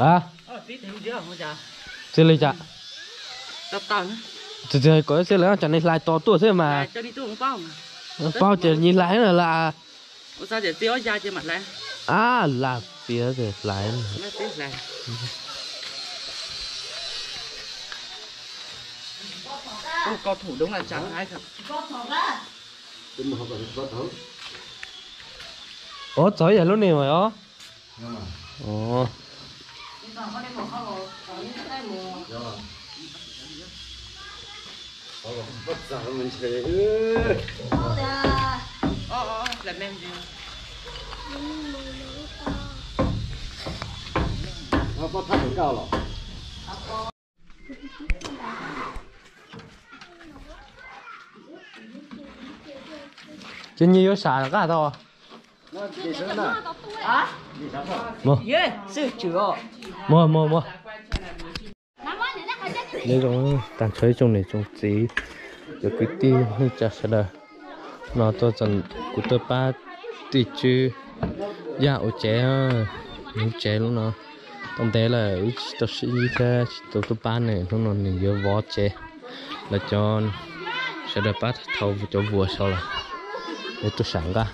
A, tsis li cas. Tsis tsis hais kom xwb lawm, tsam nws hlais tos tuaj xwb mas. Paub ces nyias hlais na las. A, las txiav ces hlais. Ov, txog yam lub ne os. Ces nyias yuav sam nqaj tau. Muag, muag, muag. Nyob zoo tag nrho ib tsoom niam tsoom txiv, cov kwv tij neej tsa sawv daws, no tuaj txog kuv tuaj pab tij tswb Yaj ua tsev. Lub tsev lub no tau ntev lawm, wb tsis tau sib ntsib thiab tsis tau tuaj pab nws. Hnub no nws yuav vov tsev, lawv cov sawv daws pab thau cov vuas saud lawm, yuav tuaj sam nqaj.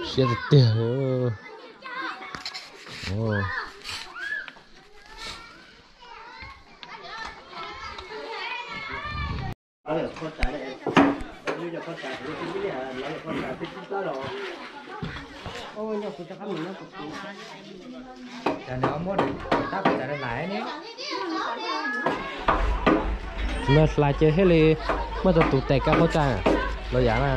Siab tiag tiag. Hlais ces thiaj li muaj txog tus tes kab qhuab tsa los yam na.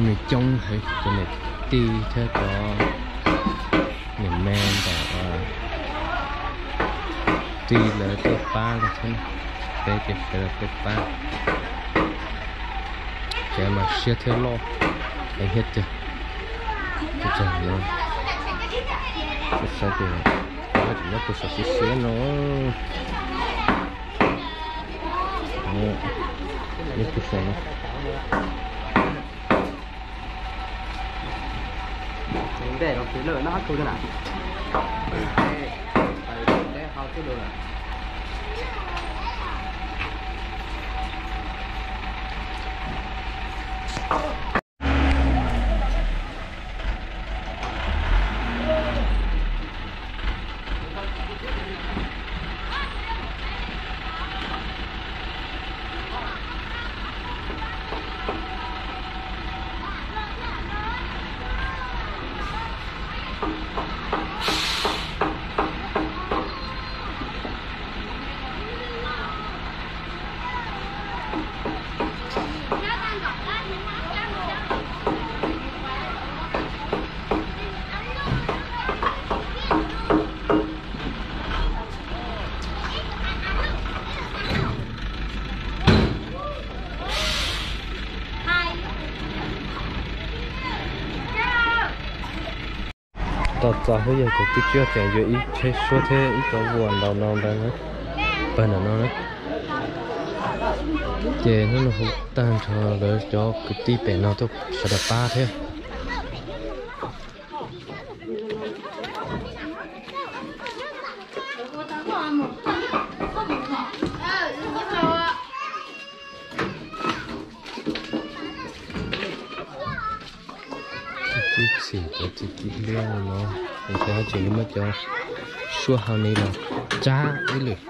Nws coob heev, cov niam tij thiab cov niam me ntawm tij lawv tuaj pab lawm thiab, peb ces sawv daws tuaj pab. Tsev mas siab thiab loj heev thiab tiag. Saib tias nyob puag saum siab siab no. Nyob puag saum no. Tos txog hnub yog cov kwv tij tseem yuav ib tsheb suab thiab ib cov vuas ntaus no ntawd, pawg ntawm no na. Ces hnub no hu tag nrho lawv cov kwv tij pem no tuaj sawv daws pab thiab. Tib txhim cov txiv kim liab no, tseem yuav muab cov suab hau ni los tsab ib lwm.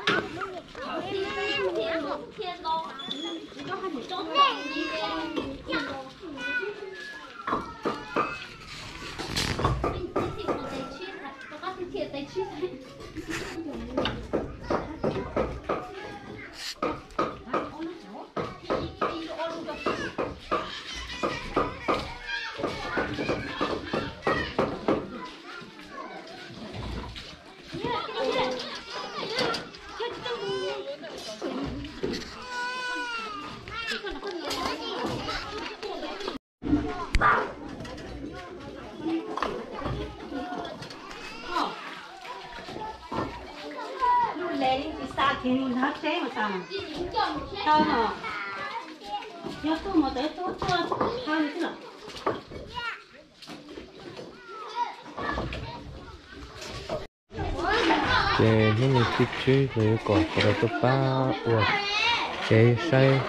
Ces nws nrog teb mas tas, tau os, yog tuaj mas tawv tuaj tuaj tau li xwb los. Ces hnub no Tij Tswb los yuav kom sawv daws tuaj pab ua kev saib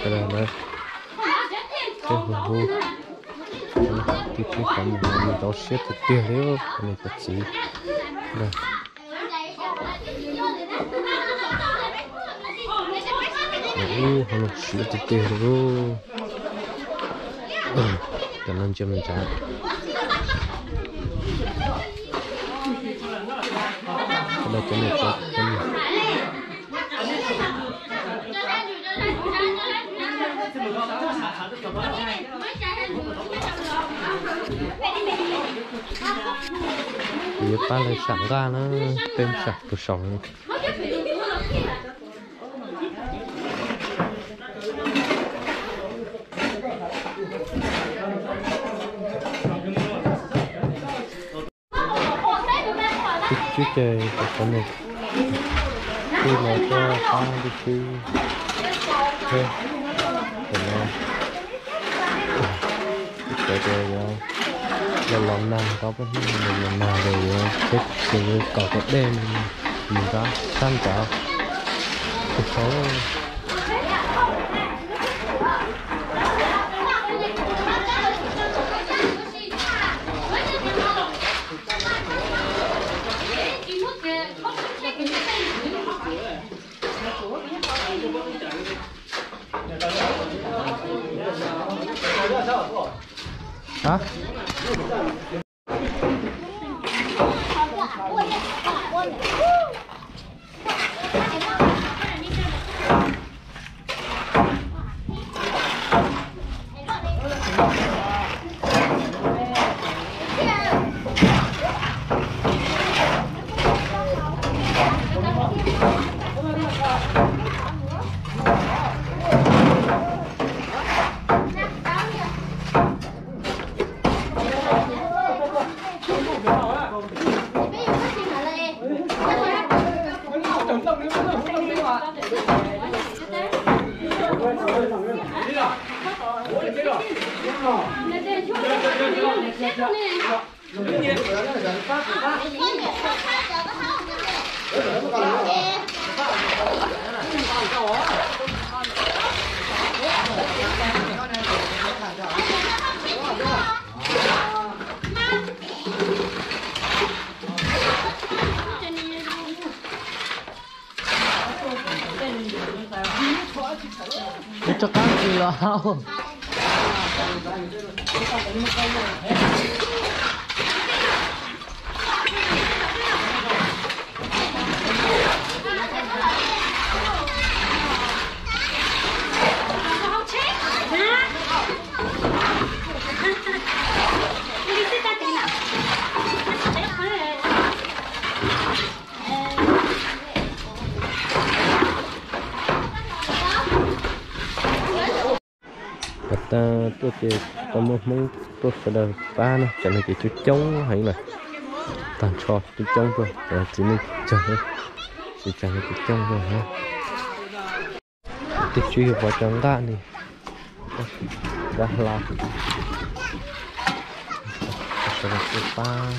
sawv daws lawv seb hu hu. Tij Tswb qhov no nws rau siab tiag tiag li, nws cov txiv. Ub, ho lub siab tiag tiag li. Cov no ntsia mus ntsav. Cov no cov niam cov txiv. Kuv yuav pab lawv sam nqaj na, peb sam tus saum. Tij Tswb ces cov xov no kuj los tuaj pab Tij Tswb thiab. Tam no kuv xav tias yuav los los nag, tau peb hnub los los nag ces yuav, ces yuav kom cov dej no mus nrad sab nrad tus saud. Hả? Ib tsob qab tsis los hau. Kom tag tuaj ces tau muaj Hmoob tuaj sawv daws pab na, cov no ces coob coob heev lawm, tag nrho coob coob tuaj, cov txiv neej tsawg, txiv tsawg no coob coob tuaj na. Tij Tswb yuav pov cov nqaj ni, pov hla, sawv daws tuaj pab.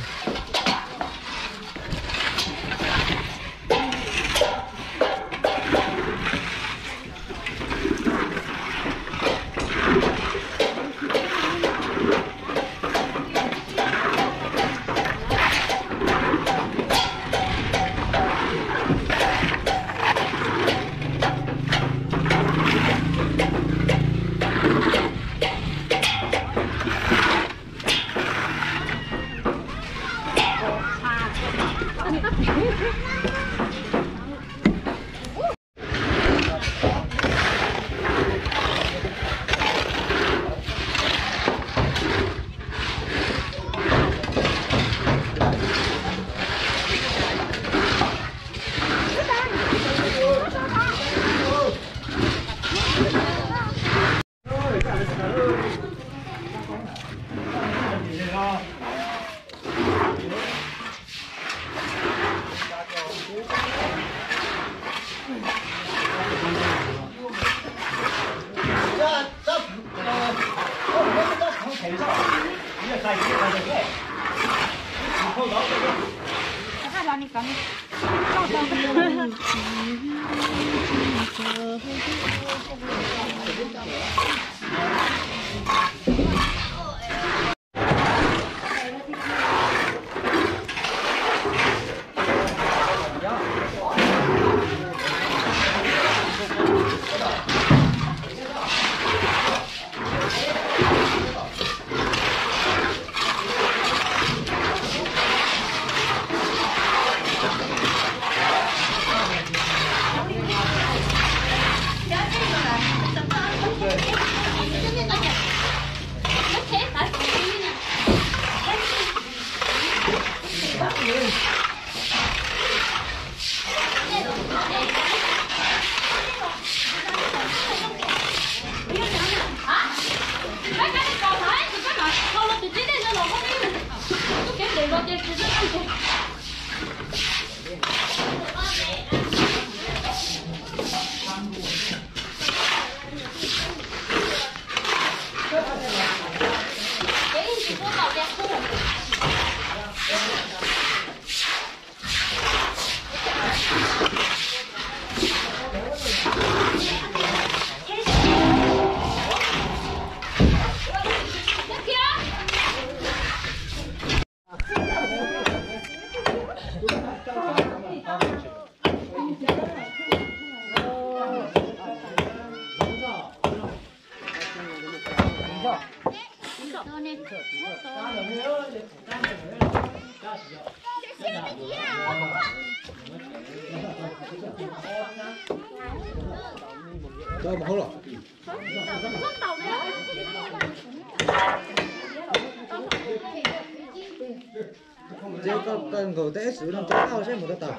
Ces koj nkaum tej xwb no rau tau seb mus rau tau.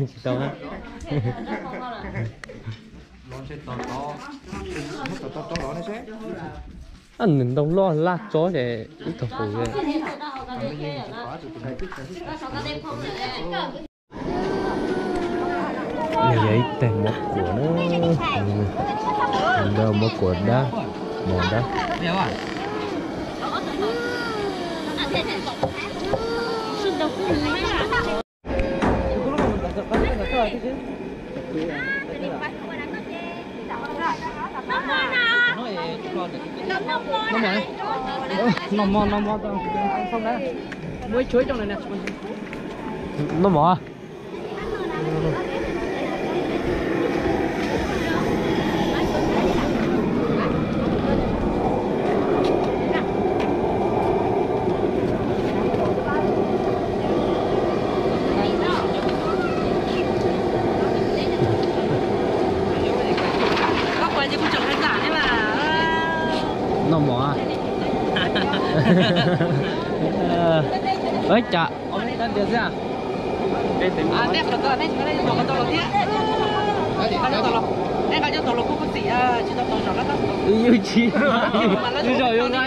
Tsis tau na. Nws ntoo loj laj tsob ces ib tug pus. Nws yog ib teg mov kuam na, ntawm mov kuam dab, mov dab. Noj mov, noj mov, muaj ib chuab coj na. Noj mov. Noj mov. Ua cas yus tsis, yus zaum yuav nqa.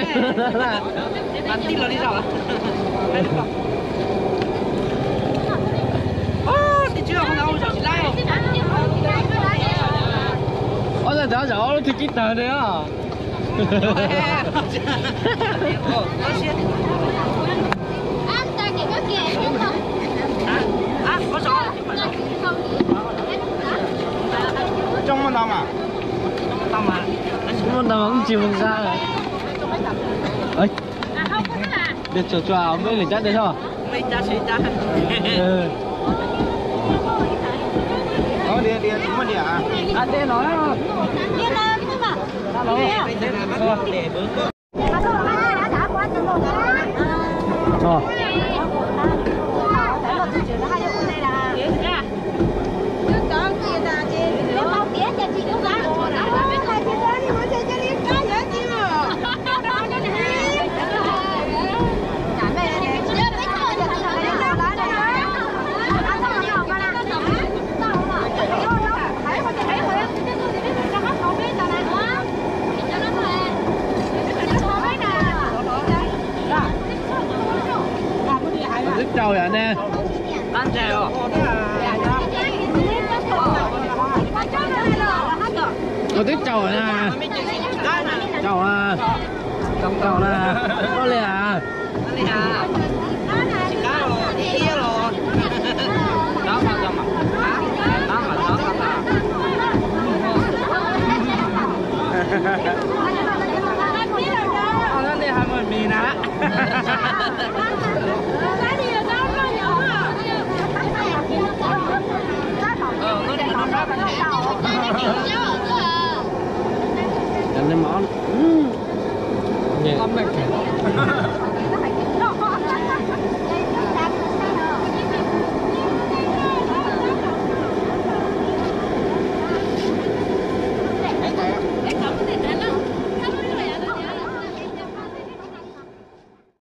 Ob txhais tes zaum ob lub thwv cib tawg li os. Coj muaj ntau mas. Muaj ntau mas kuj tsis mus nqa. Dej tsuag tsuag, muaj ib leeg cab dej tso. Dej no. Twb caum yom ne. Twb caum na. Tau, tau na, koj li a?